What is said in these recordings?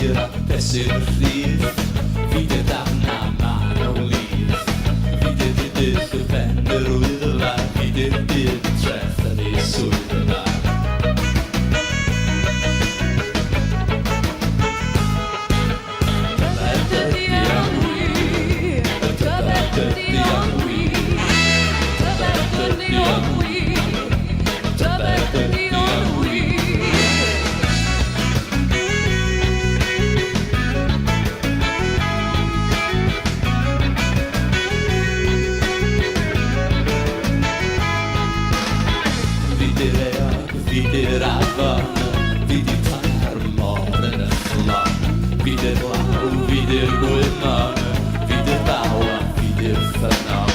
hir a be' sy'n rhydd. Fi 'di'r dafn a ma' 'na wlith. Fi 'di'r didych uwch ben yr Wyddfa. Fi 'di'r dyn treth yn ei swyddfa. Tybed ydy o'n wir? Tybed ydy o'n wir? Tybed ydy o'n wir? Tybed ydy o'n wir? Fi 'di'r eog, fi 'di'r afon, fi 'di tonau'r môr yn y fflon. Fi 'di'r glaw, fi 'di'r gwymon, fi 'di'r baw a fi 'di'r ffynnon.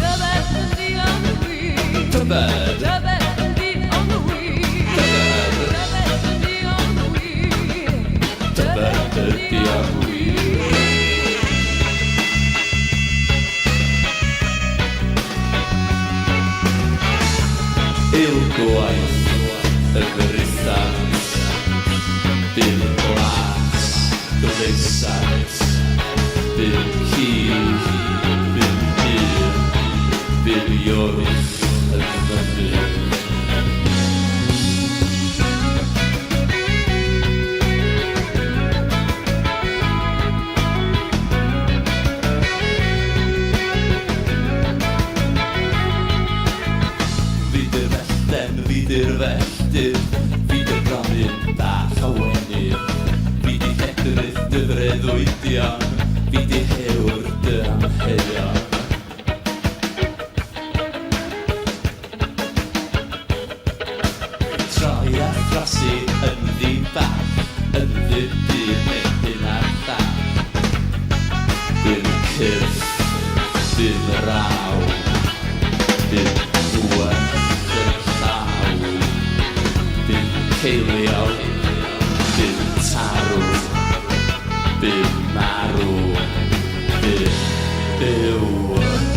Tybed ydy o'n wir? Tybed, Tybed ydy o'n wir? Tybed, Tybed ydy o'n wir? Tybed ydy o'n wir? Ilgwaith y brithan, bydd glas gymdeithas, bydd ci, bydd dyn, bydd ioch yn fynydd. Fi 'di'r fellten, fi 'di'r felltir, fi 'di'r gronyn bach a wenir. Fi 'di lledrith dy freuddwydion, fi 'di hewr dy amheuon. Troi a throsi yn ddi-ball, yn ddi-dyn neu hyn a'r llall. Bydd cyrff, bydd raw, bydd bwell yn llaw, bydd ceiliog, bydd tarw, bydd marw, bydd byw.